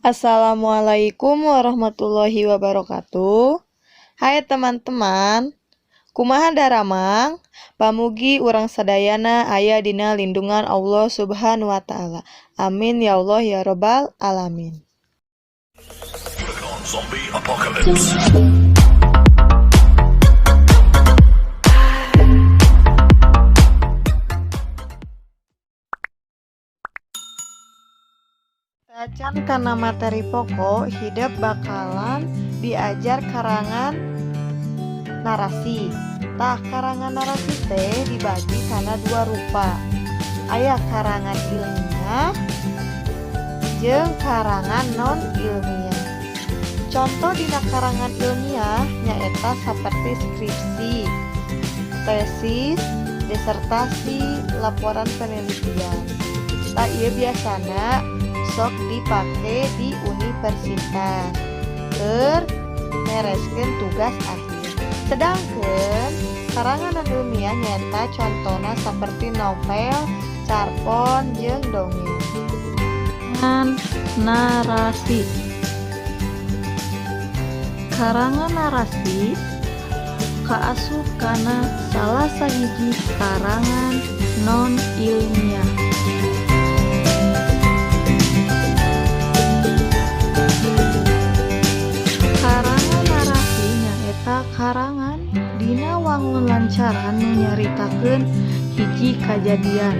Assalamualaikum warahmatullahi wabarakatuh. Hai teman-teman, kumaha daramang? Pamugi urang sadayana aya dina lindungan Allah Subhanahu wa taala. Amin ya Allah ya robbal alamin. Zombie apocalypse. Tacan kana materi pokok, hidep bakalan diajar karangan narasi. Tah, karangan narasi teh dibagi kana dua rupa. Aya karangan ilmiah jeung karangan non ilmiah. Contoh dina karangan ilmiah nyaeta saperti skripsi, tesis, disertasi, laporan penelitian. Tah, ieu biasana sok dipake di universitas keur mereskeun tugas akhir. Sedangkan karangan non ilmiah nyaeta contona saperti novel, carpon, jeung dongeng. Narasi. Karangan narasi kaasup kana salah sahiji karangan non ilmiah. Karangan narasi nyaeta karangan dina wangun lancaran nu nyaritakeun hiji kajadian.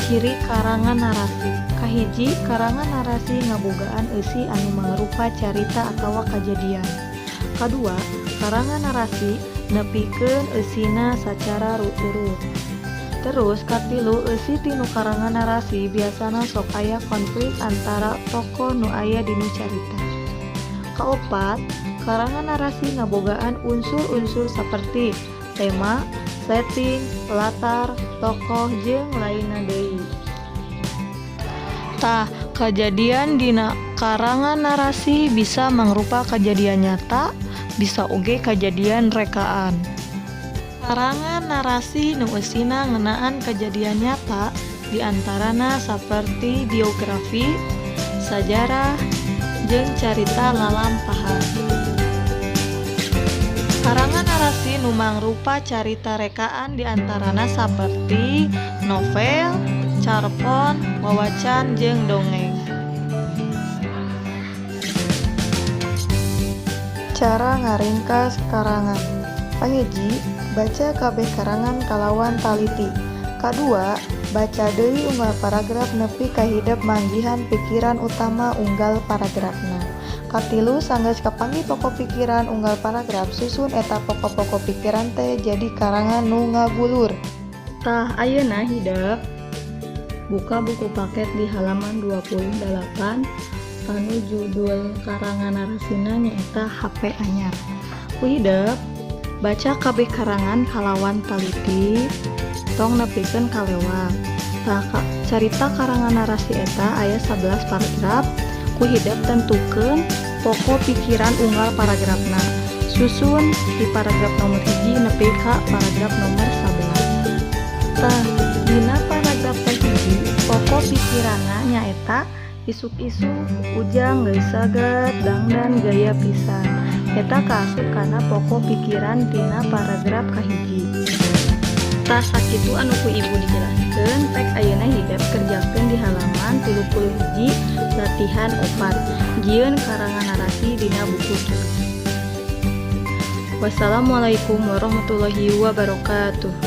Ciri karangan narasi. Kahiji, karangan narasi ngabogaan eusi anu mangrupa carita atawa kajadian. Kadua, karangan narasi nepikeun eusina sacara urut. Terus katilu, eusi tinu karangan narasi biasana sok aya konflik antara tokoh nu aya dinu carita. Kaopat, karangan narasi ngabogaan unsur-unsur saperti tema, setting, latar, tokoh, jeung lainna deui. Tah, kajadian dina karangan narasi bisa mangrupa kajadian nyata, bisa oge kajadian rekaan. Karangan narasi nu eusina ngeunaan kajadian nyata diantarana saperti biografi, sajarah, jeung carita lalampahan. Karangan narasi nu mangrupa carita rekaan diantarana saperti novel, carpon, wawacan, jeung dongeng. Cara ngaringkas karangan. Kahiji, baca kabeh karangan kalawan taliti. Kadua, baca deui unggal paragraf nepi ka hidep manggihan pikiran utama unggal paragrafna. Katilu, sanggeus kapanggih pokok pikiran unggal paragraf, susun eta pokok-pokok pikiran teh jadi karangan nu ngagulur. Tah, ayeuna hidep buka buku paket di halaman 28 anu judul karangan narasina nyaeta HP anyar. Ku hidep baca kabeh karangan kalawan taliti, tong nepikeun kalewat. Tah, carita karangan narasi eta aya 11 paragraf. Ku hidep tentukeun pokok pikiran unggal paragrafna. Susun di paragraf nomor 1 nepi ka paragraf nomor 11. Tah, dina paragraf kahiji pokok pikiranna nyaeta isuk-isuk Ujang geus saget dangdan gaya pisan. Eta kaasup kana pokok pikiran tina paragraf kahiji. Tah, sakitu anu ku ibu dijelaskeun. Pek ayeuna hidep kerjakeun di halaman 31, latihan 4, jieun karangan narasi dina buku tulis. Wassalamualaikum warahmatullahi wabarakatuh.